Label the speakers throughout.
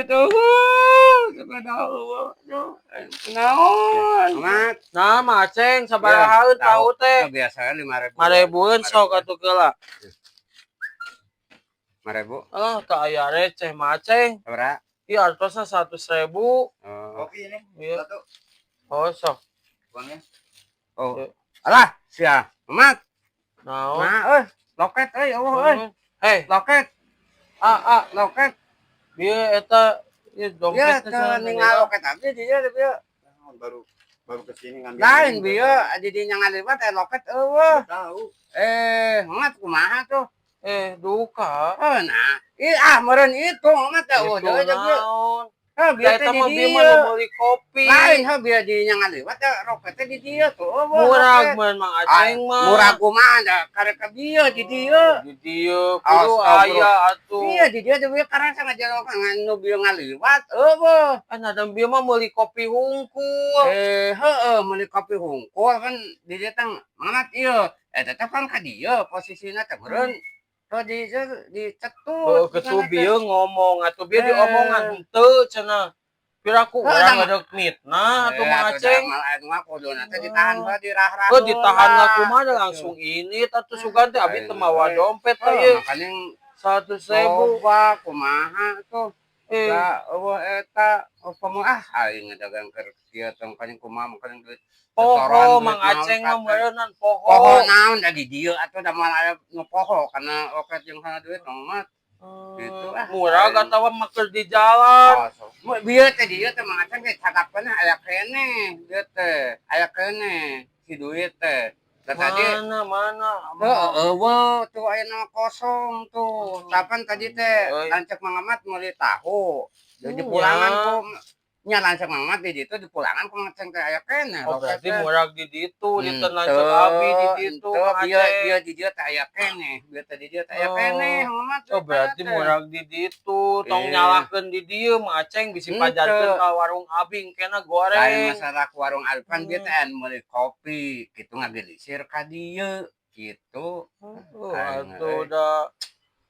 Speaker 1: Duit euweuh, sepeda euweuh. Aduh, naon?
Speaker 2: Mat.
Speaker 3: Nah, Mang Aceng sabarahaeun tahu teh?
Speaker 2: Biasanya 5.000.
Speaker 3: 5 ribuan sok atuh geula.
Speaker 2: 5.000.
Speaker 3: Alah, teu aya receh, Mang Aceng.
Speaker 2: Sabaraha?
Speaker 3: Ieu artosna 100.000.
Speaker 2: Oh.
Speaker 4: Kopi ini.
Speaker 3: Iya.
Speaker 4: Satu.
Speaker 3: Oh, sok.
Speaker 4: Uangnya.
Speaker 2: Oh.
Speaker 3: Ya.
Speaker 2: Alah, sia. Mat.
Speaker 3: Naon?
Speaker 2: Nah, euy, loket euy, euweuh euy.
Speaker 3: Eh,
Speaker 2: Loket,
Speaker 3: ah, ah,
Speaker 2: loket.
Speaker 3: Bieu eta ieu dompet
Speaker 2: Ya,
Speaker 3: teh
Speaker 2: teu
Speaker 3: cenah.
Speaker 2: Ningal loket abdi di dieu bieu.
Speaker 4: Naon, baru baru kesini ngambil.
Speaker 2: Lain
Speaker 4: ini,
Speaker 2: bieu di dinya ngaliwat loket euweuh.
Speaker 4: Nggak tahu.
Speaker 2: Eh, mat, kumaha tuh?
Speaker 3: Eh, duka.
Speaker 2: Oh, nah. Ih, ah, meureun itu mat euweuh
Speaker 3: Itu
Speaker 2: deui bieu.
Speaker 3: naon?
Speaker 2: Heuh, bieu
Speaker 3: Da
Speaker 2: teh
Speaker 3: eta
Speaker 2: di
Speaker 3: mah bieu mah
Speaker 2: dieu.
Speaker 3: nu meuli kopi.
Speaker 2: Lain heuh, bieu di dinya ngaliwat teh loketnya di dieu tuh euweuh.
Speaker 3: Murah
Speaker 2: Loket.
Speaker 3: meureun Mang Aceng mah.
Speaker 2: Murah kumaha da karek ka bieu di dieu.
Speaker 3: Di dieu kudu
Speaker 2: Astagfirullah.
Speaker 3: aya atuh.
Speaker 2: Iya, di dieu teh bieu karena sangat jalan ngan nu bieu ngaliwat euweuh.
Speaker 3: Kan ada bieu mah meuli kopi hungkul.
Speaker 2: Eh, heeh, meuli kopi hungkul kan di dieu teh mangat ieu. Eta teh kan ka dieu posisina teh meureun. Tuh di dicetut.
Speaker 3: Oh, ketu bieu ngomong atuh bieu
Speaker 2: Eh.
Speaker 3: diomongan henteu cenah. Piraku
Speaker 2: Heuh,
Speaker 3: urang
Speaker 2: da-
Speaker 3: ada mitnah atuh Mang Aceng.
Speaker 2: Malah mah kuduna teh ditahan bae di rah-rah.
Speaker 3: Oh, ditahan lah kumaha da langsung ini atuh sugan teh abi teu mawa dompet teh ieu
Speaker 2: Makanya
Speaker 3: 100.000.
Speaker 2: loba kumaha tuh.
Speaker 3: Eh,
Speaker 2: Da euweuh eta upama ah aing dagang keur kieu tong paling kumaha makanan duit.
Speaker 3: Poho
Speaker 2: Setoran duit
Speaker 3: Mang
Speaker 2: naon
Speaker 3: Aceng mah
Speaker 2: kate.
Speaker 3: meureunnan poho.
Speaker 2: Poho naon da di dieu atuh da moal aya nu poho kana loket jeung kana duit tong mat. Gitu ah.
Speaker 3: Murah atawa mah keur di jalan.
Speaker 2: Oh, so. Bieu teh dieu teh Mang Aceng teh cagapkeun aya keneh dieu teh. Aya keneh si duit teh. Da tadi
Speaker 3: Mana mana?
Speaker 2: Heuh, euweuh tuh aya kosong tuh. Kapan tadi teh
Speaker 3: Euy.
Speaker 2: Lanceuk Mang Amat meuli tahu. Di
Speaker 3: Hmm,
Speaker 2: pulangan
Speaker 3: ya.
Speaker 2: ku nya lanceuk Mang Amat di ditu di pulangan ku Mang Aceng teh aya keneh.
Speaker 3: Oh, berarti
Speaker 2: loket teh.
Speaker 3: murah di ditu, di teu lanceuk abi di ditu
Speaker 2: Henteu,
Speaker 3: Mang
Speaker 2: bieu
Speaker 3: Aceng.
Speaker 2: Bieu di dieu teh aya keneh. Bieu teh di dieu teh aya
Speaker 3: Oh.
Speaker 2: keneh Mang Amat.
Speaker 3: Oh, berarti murah di ditu, tong
Speaker 2: Eh.
Speaker 3: nyalahkeun di dieu Mang Aceng bisi
Speaker 2: Henteu.
Speaker 3: pajarkeun ka warung abi engkena
Speaker 2: Lain
Speaker 3: goreng.
Speaker 2: masalah ke warung Alpan bieu teh anu meuli kopi gitu ngagelisir ka dieu gitu.
Speaker 3: Oh,
Speaker 2: Aing,
Speaker 3: atuh
Speaker 2: euy.
Speaker 3: da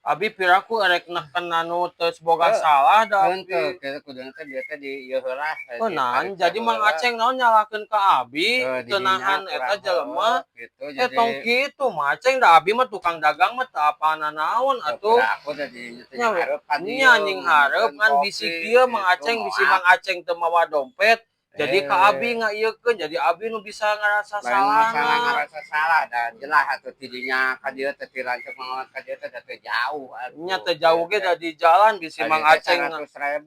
Speaker 3: abi piraku erek neken anu teu boga
Speaker 2: Eh,
Speaker 3: salah da
Speaker 2: Henteu,
Speaker 3: abi.
Speaker 2: kieu kuduna teh bieu teh di ieu heula.
Speaker 3: Oh, nah, jadi Mang Aceng naon nyalahkeun ka abi, teu nahan eta jelema.
Speaker 2: Gitu.
Speaker 3: Eh, tong kitu Mang Aceng, da abi mah tukang dagang mah teu apana naon atuh.
Speaker 2: Aku teh di
Speaker 3: Nya,
Speaker 2: hareup ka dieu,
Speaker 3: nya nying hareup ngan
Speaker 2: kopi,
Speaker 3: bisi kieu Mang
Speaker 2: gitu,
Speaker 3: Aceng, bisi
Speaker 2: moal.
Speaker 3: Mang Aceng teu mawa dompet, jadi ka
Speaker 2: Eh.
Speaker 3: abi ngaieukeun, jadi abi nu bisa ngarasa
Speaker 2: Lain masalah
Speaker 3: salahna.
Speaker 2: Ngarasa salah da jelas atuh tidinya ka dieu teh ti lanceuk Mang Amat ka dieu teh da teu jauh atuh.
Speaker 3: Nya teu jauh ge da di jalan bisi Mang Aceng
Speaker 2: 100.000.